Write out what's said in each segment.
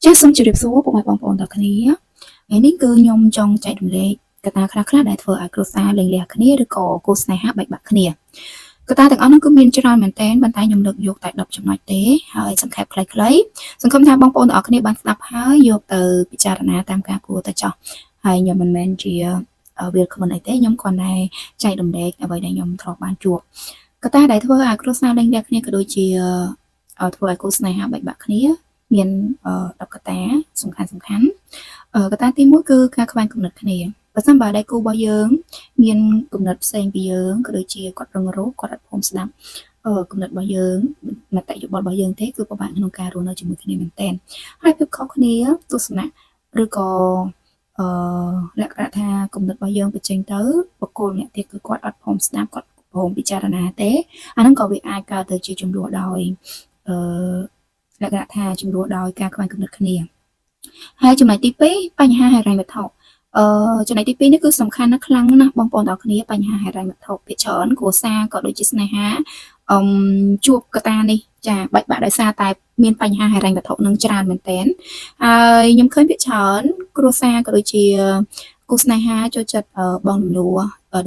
ចាសសូមជម្រាបសួរពុកម៉ែបងប្អូនទាំងគ្នាថ្ងៃនេះគឺខ្ញុំចង់ចែករំលែកកត្តាខ្លះៗដែលធ្វើឲ្យគ្រួសារលែងលះគ្នាឬក៏គូស្នេហាបែកបាក់គ្នាកត្តាទាំងអស់នោះគឺមានច្រើនមែនទែនប៉ុន្តែខ្ញុំលើកយកតែ10ចំណុចទេហើយសង្ខេបខ្លីៗសង្ឃឹមថាបងប្អូនទាំងអស់គ្នាបានស្ដាប់ហើយយកទៅពិចារណាតាមការគួរទៅចោះហើយខ្ញុំមិនមែនជាវាគ្មិនអីទេខ្ញុំគ្រាន់តែចែករំលែកអ្វីដែលខ្ញុំធ្លាប់បានជួបកត្តាដែលធ្វើឲ្យគ្រួសារលែងលះគ្នាក៏ដូចជាធ្វើឲ្យគូស្នេហាបែកបាក់គ្នាមាន10កត្តាសំខាន់សំខាន់កត្តាទី1គឺការខ្វែងគំនិតគ្នាបើសិនបើដៃគូរបស់យើងមានគំនិតផ្សេងពីយើងក៏ដូចជាគាត់រឹងរូសគាត់អត់ព្រមស្ដាប់គំនិតរបស់យើងមតិយោបល់របស់យើងទេគឺពិបាកក្នុងការរស់នៅជាមួយគ្នាមែនទែនហើយភាពខុសគ្នាទស្សនៈឬក៏អឺលក្ខណៈថាគំនិតរបស់យើងបញ្ចេញទៅបុគ្គលអ្នកទៀតគឺគាត់អត់ព្រមស្ដាប់គាត់ព្រមពិចារណាទេអាហ្នឹងក៏វាអាចកើតទៅជាជម្លោះដោយអឺលក្ខណៈថាជម្លោះដោយការខ្វែងគំនិតគ្នាហើយចំណុចទី2បញ្ហាហិរញ្ញវត្ថុចំណុចទី2នេះគឺសំខាន់ណាស់ខ្លាំងណាស់បងប្អូនទាំងគ្នាបញ្ហាហិរញ្ញវត្ថុភាគច្រើនគ្រួសារក៏ដូចជាស្នេហាអឹមជួបកត្តានេះចាបែកបាក់ដោយសារតែមានបញ្ហាហិរញ្ញវត្ថុនឹងច្រើនមែនទែនហើយខ្ញុំឃើញភាគច្រើនគ្រួសារក៏ដូចជាគូស្នេហាចូលចិត្តបងលំលួ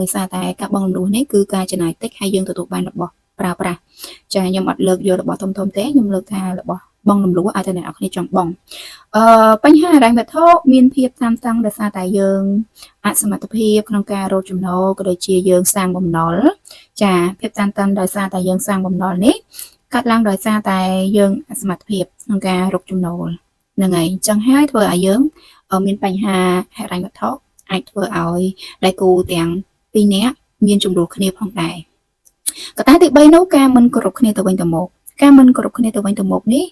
ដោយសារតែការបង់រំលោះនេះគឺការចំណាយតិចហើយយើងទទួលបានរបស់ប្រើប្រាស់ចាខ្ញុំអត់លើកយករបស់ធំៗទេខ្ញុំលើកថារបស់បងលំលួឲ្យតែអ្នកនរគ្នាចង់បងបញ្ហាហិរញ្ញវត្ថុមានភាពតានតឹងដោយសារតែយើងអសមត្ថភាពក្នុងការរកចំណូលក៏ដូចជាយើងសាងបំណុលចាភាពតានតឹងដោយសារតែយើងសាងបំណុលនេះកាត់ឡើងដោយសារតែយើងអសមត្ថភាពក្នុងការរកចំណូលហ្នឹងហើយអញ្ចឹងហើយធ្វើឲ្យយើងមានបញ្ហាហិរញ្ញវត្ថុអាចធ្វើឲ្យដៃគូទាំងពីរនាក់មានជម្លោះគ្នាផងដែរកត្តាទី3នោះការមិនគោរពគ្នាទៅវិញទៅមកការមិនគោរពគ្នាទៅវិញទៅមកនេះ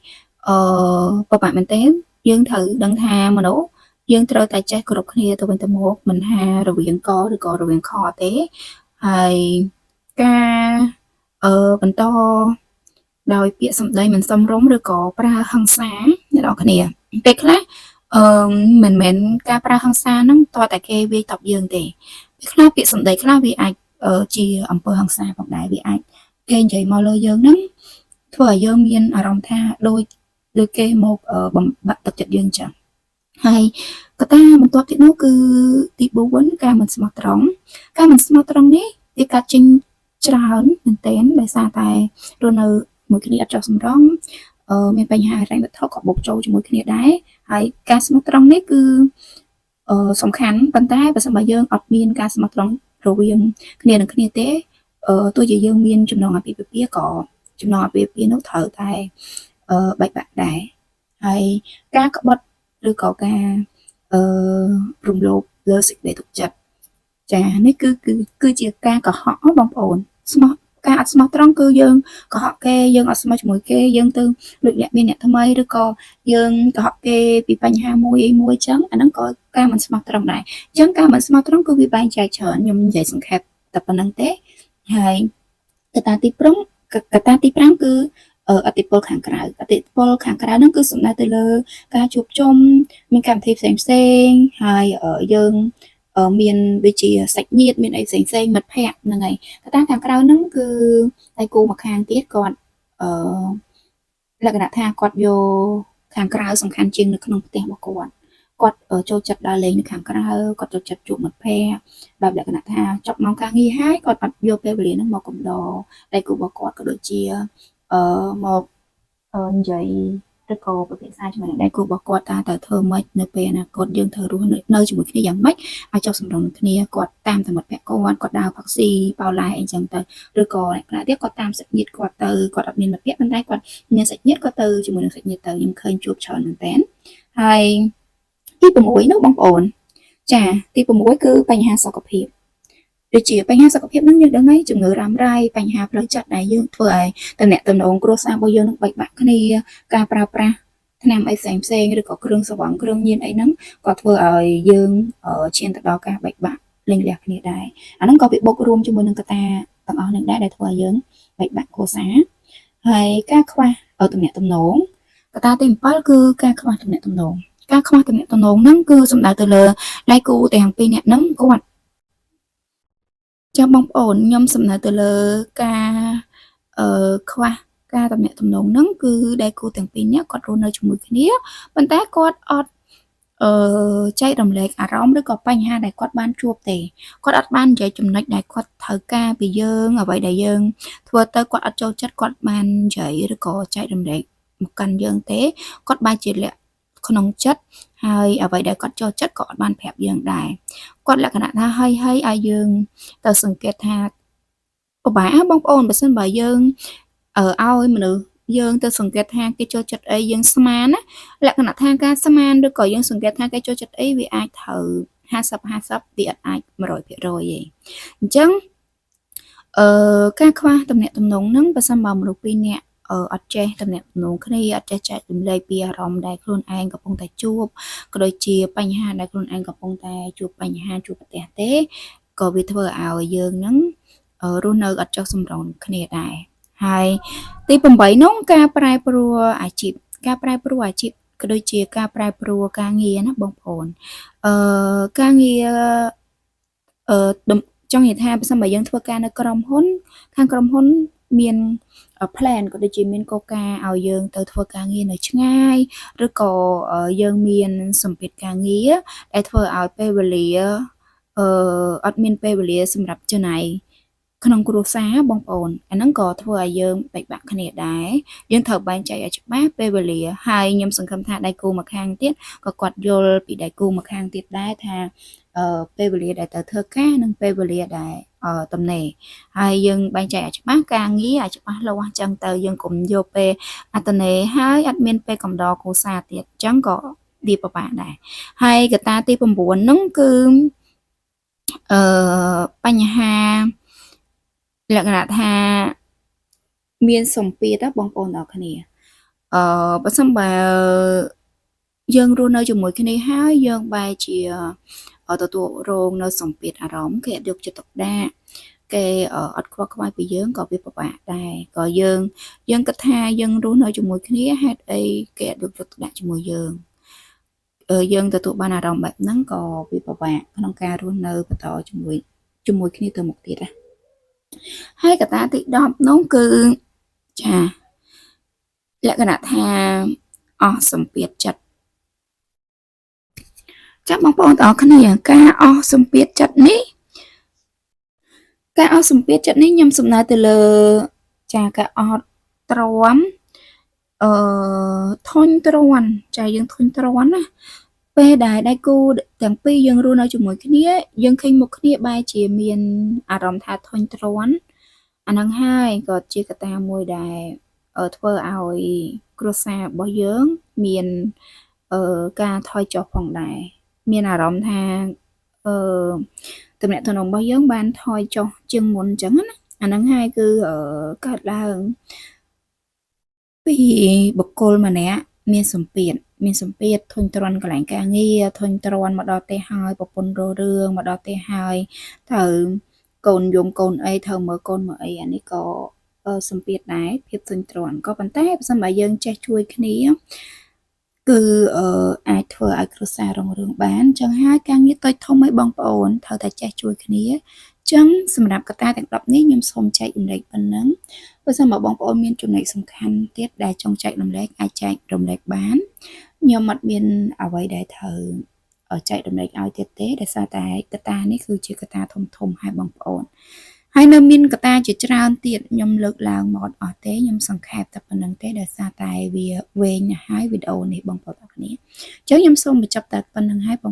ពិបាកមែនទែនយើងត្រូវដឹងថាមនុស្សយើងត្រូវតែចេះគោរពគ្នាទៅវិញទៅមកមិនថារវាងកឬក៏រវាងខទេហើយការបន្តដោយពាក្យសម្ដីមិនសមរម្យឬក៏ប្រើហិង្សាអ្នកនរគ្នាពេលខ្លះអឺមិនមែនការប្រើហិង្សាហ្នឹងតើតែគេវាយតប់យើងទេពេលខ្លះពាក្យសម្ដីខ្លះវាអាចជាអំពើហិង្សាផងដែរវាអាចគេនិយាយមកលើយើងហ្នឹងធ្វើឲ្យយើងមានអារម្មណ៍ថាដូចដូចគេមកបំបាក់ទឹកចិត្តយើងចឹងហើយកត្តាបន្ទាប់ទៀតនោះគឺទី4ការមិនស្មោះត្រង់ការមិនស្មោះត្រង់នេះវាកើតចេញច្រើនមែនទែនដោយសារតែរស់នៅមួយគ្នាអត់ចុះសម្រងមានបញ្ហាហិរញ្ញវត្ថុក៏បុកចូលជាមួយគ្នាដែរហើយការស្មោះត្រង់នេះគឺសំខាន់ប៉ុន្តែបើសិនបើយើងអត់មានការស្មោះត្រង់រវាងគ្នានឹងគ្នាទេទោះជាយើងមានចំណងអាពាហ៍ពិពាហ៍ក៏ចំណងអាពាហ៍ពិពាហ៍នោះត្រូវតែបែកបាក់ដែរហើយការក្បត់ឬក៏ការរំលោភលើសេចក្តីទុកចិត្តចានេះគឺគឺគឺជាការកុហកបងប្អូនស្មោះការអត់ស្មោះត្រង់គឺយើងកុហកគេយើងអត់ស្មោះជាមួយគេយើងទៅលួចលាក់មានអ្នកថ្មីឬក៏យើងកុហកគេពីបញ្ហាមួយអីមួយចឹងអាហ្នឹងក៏ការមិនស្មោះត្រង់ដែរអញ្ចឹងការមិនស្មោះត្រង់គឺវាបែងចែកច្រើនខ្ញុំនិយាយសង្ខេបតែប៉ុណ្្នឹងទេហើយកត្តាទី5កត្តាទី5គឺអតិពលខាងក្រៅអតិពលខាងក្រៅហ្នឹងគឺសំដៅទៅលើការជួបជុំមានកម្មវិធីផ្សេងផ្សេងហើយយើងមានដូចជាសាច់ញាតិមានអីផ្សេងផ្សេងមិត្តភ័ក្តិហ្នឹងហើយកត្តាខាងក្រៅហ្នឹងគឺដៃគូម្ខាងទៀតគាត់អឺលក្ខណៈថាគាត់យកខាងក្រៅសំខាន់ជាងនៅក្នុងផ្ទះរបស់គាត់គាត់ចូលចិត្តដើរលេងនៅខាងក្រៅគាត់ចូលចិត្តជួបមិត្តភ័ក្តិបែបលក្ខណៈថាចប់ម៉ោងការងារហើយគាត់អត់យកពេលវេលាហ្នឹងមកកំដរដៃគូរបស់គាត់ក៏ដូចជាមកនិយាយឬក៏ពិភាក្សាជាមួយនឹងដៃគូរបស់គាត់ថាតើធ្វើម៉េចនៅពេលអនាគតយើងត្រូវរស់នៅជាមួយគ្នាយ៉ាងម៉េចឲ្យចុះសម្រុងនឹងគ្នាគាត់តាមតែមិត្តភក្តិគាត់គាត់ដើរផឹកស៊ីប៉ោឡែអីចឹងទៅឬក៏អ្នកខ្លះទៀតគាត់តាមសាច់ញាតិគាត់ទៅគាត់អត់មានមិត្តភក្តិប៉ុន្តែគាត់មានសាច់ញាតិគាត់ទៅជាមួយនឹងសាច់ញាតិទៅខ្ញុំឃើញជួបច្រើនមែនតើហើយទី6នោះបងប្អូនចាទី6គឺបញ្ហាសុខភាពដូចជាបញ្ហាសុខភាពនឹងយើងដឹងហើយជំងឺរ៉ាំរ៉ៃបញ្ហាផ្លូវចិត្តដែលយើងធ្វើឲ្យតំណតំណងគ្រួសាររបស់យើងនឹងបែកបាក់គ្នាការប្រើប្រាស់ថ្នាំអីផ្សេងផ្សេងឬក៏គ្រឿងស្រវឹងគ្រឿងញៀនអីហ្នឹងក៏ធ្វើឲ្យយើងឈានទៅដល់ការបែកបាក់លែងលះគ្នាដែរអាហ្នឹងក៏វាបុករួមជាមួយនឹងកត្តាទាំងអស់នឹងដែរដែលធ្វើឲ្យយើងបែកបាក់គ្រួសារហើយការខ្វះទំនាក់ទំនងកត្តាទី7គឺការខ្វះទំនាក់ទំនងការខ្វះទំនាក់ទំនងហ្នឹងគឺសំដៅទៅលើដៃគូទាំងពីរនាក់ហ្នឹងគាត់ចាបងប្អូនខ្ញុំសំដៅទៅលើការខ្វះ ការទំនាក់ទំនងហ្នឹងគឺដៃគូទាំងពីរនាក់គាត់រស់នៅជាមួយគ្នាប៉ុន្តែគាត់អត់អឺចែករំលែកអារម្មណ៍ឬក៏បញ្ហាដែលគាត់បានជួបទេគាត់អត់បាននិយាយចំណុចដែលគាត់ត្រូវការពីយើងអ្វីដែលយើងធ្វើទៅគាត់អត់ចូលចិត្តគាត់បាននិយាយឬក៏ចែករំលែកមកកាន់យើងទេគាត់បែរជាលាក់ក្នុងចិត្តហើយអ្វីដែលគាត់ចូលចិត្តក៏អត់បានប្រាប់យើងដែរគាត់លក្ខណៈថាហើយហើយឲ្យយើងទៅសង្កេតថាពិបាកបងប្អូនបើសិនបើយើងឲ្យមនុស្សយើងទៅសង្កេតថាគេចូលចិត្តអីយើងស្មានណាលក្ខណៈថាការស្មានឬក៏យើងសង្កេតថាគេចូលចិត្តអីវាអាចត្រូវ50 50វាអត់អាច100%ទេអញ្ចឹងអឺការខ្វះទំនាក់ទំនងហ្នឹងបើសិនបើមនុស្សពីរនាក់អត់ចេះទំនាក់ទំនងគ្នាអត់ចេះចែករំលែកពីអារម្មណ៍ដែលខ្លួនឯងកំពុងតែជួបក៏ដូចជាបញ្ហាដែលខ្លួនឯងកំពុងតែជួបបញ្ហាជួបប្រទះទេក៏វាធ្វើឲ្យយើងនឹងរស់នៅអត់ចុះសម្រុងគ្នាដែរហើយទី8នោះការប្រែប្រួលអាជីពការប្រែប្រួលអាជីពក៏ដូចជាការប្រែប្រួលការងារណាបងប្អូនការងារអឺចង់និយាយថាបើសិនបើយើងធ្វើការនៅក្រុមហ៊ុនខាងក្រុមហ៊ុនមាន plan ក៏ដូចជាមានគោលការណ៍ឲ្យយើងទៅធ្វើការងារនៅឆ្ងាយឬក៏យើងមានសម្ពាធការងារដែលធ្វើឲ្យពេលវេលាអត់មានពេលវេលាសម្រាប់ចំណាយក្នុងគ្រួសារបងប្អូនអាហ្នឹងក៏ធ្វើឲ្យយើងបែកបាក់គ្នាដែរយើងត្រូវបែងចែកឲ្យច្បាស់ពេលវេលាហើយខ្ញុំសង្ឃឹមថាដៃគូម្ខាងទៀតក៏គាត់យល់ពីដៃគូម្ខាងទៀតដែរថាពេលវេលាដែលទៅធ្វើការនិងពេលវេលាដែលទំនេរហើយយើងបែងចែកឲ្យច្បាស់ការងារឲ្យច្បាស់លាស់អញ្ចឹងទៅយើងកុំយកពេលអត្តនេហើយអត់មានពេលកំដរគ្រួសារទៀតអញ្ចឹងក៏វាពិបាកដែរហើយកត្តាទី9ហ្នឹងគឺបញ្ហាលក្ខណៈថាមានសម្ពាធណាបងប្អូនទាំងគ្នាបើសិនបើយើងរស់នៅជាមួយគ្នាហើយយើងបែរជាទទួលរងនៅសម្ពាធអារម្មណ៍គេអត់យកចិត្តទុកដាក់គេអត់ខ្វល់ខ្វាយពីយើងក៏វាពិបាកដែរក៏យើងគិតថាយើងរស់នៅជាមួយគ្នាហេតុអីគេអត់យកចិត្តទុកដាក់ជាមួយយើងយើងទទួលបានអារម្មណ៍បែបហ្នឹងក៏វាពិបាកក្នុងការរស់នៅបន្តជាមួយគ្នាទៅមុខទៀតណាហើយកត្តាទី10នោះគឺចាលក្ខណៈថាអស់សម្ពាធចិត្តចាបងប្អូនទាំងអស់គ្នាការអស់សម្ពាធចិត្តនេះការអស់សម្ពាធចិត្តនេះខ្ញុំសំដៅទៅលើចាការអត់ទ្រាំធុញទ្រាន់ចាយើងធុញទ្រាន់ណាពេលដែលដៃគូទាំងពីរយើងរស់នៅជាមួយគ្នាយើងឃើញមុខគ្នាបែរជាមានអារម្មណ៍ថាធុញទ្រាន់អាហ្នឹងហើយក៏ជាកត្តាមួយដែលធ្វើឲ្យគ្រួសាររបស់យើងមានការថយចុះផងដែរមានអារម្មណ៍ថាទំនាក់ទំនងរបស់យើងបានថយចុះជាងមុនអញ្ចឹងណាអាហ្នឹងហើយគឺកើតឡើងពីបុគ្គលម្នាក់មានសម្ពាធធុញទ្រាន់កន្លែងការងារធុញទ្រាន់មកដល់ផ្ទះហើយប្រពន្ធរករឿងមកដល់ផ្ទះហើយត្រូវកូនយំកូនអីត្រូវមើលកូនមើលអីអានេះក៏សម្ពាធដែរភាពធុញទ្រាន់ក៏ប៉ុន្តែបើសិនបើយើងចេះជួយគ្នាគឺអាចធ្វើឲ្យគ្រួសាររុងរឿងបានចឹងហើយការងារតូចធំឲ្យបងប្អូនត្រូវតែចេះជួយគ្នាចឹងសម្រាប់កត្តាទាំង10នេះខ្ញុំសូមចែករំលែកប៉ុណ្ណឹងបើសិនបើបងប្អូនមានចំណុចសំខាន់ទៀតដែលចង់ចែករំលែកអាចចែករំលែកបានខ្ញុំអត់មានអ្វីដែលត្រូវចែករំលែកឲ្យទៀតទេដោយសារតែកត្តានេះគឺជាកត្តាធំធំហើយបងប្អូនហើយនៅមានកត្តាជាច្រើនទៀតខ្ញុំលើកឡើងមកអត់ទេខ្ញុំសង្ខេបតែប៉ុណ្្នឹងទេដោយសារតែវាវែងណាស់ហើយវីដេអូនេះបងប្អូនទាំងគ្នាអញ្ចឹងខ្ញុំសូមបញ្ចប់តែប៉ុណ្្នឹងហើយបង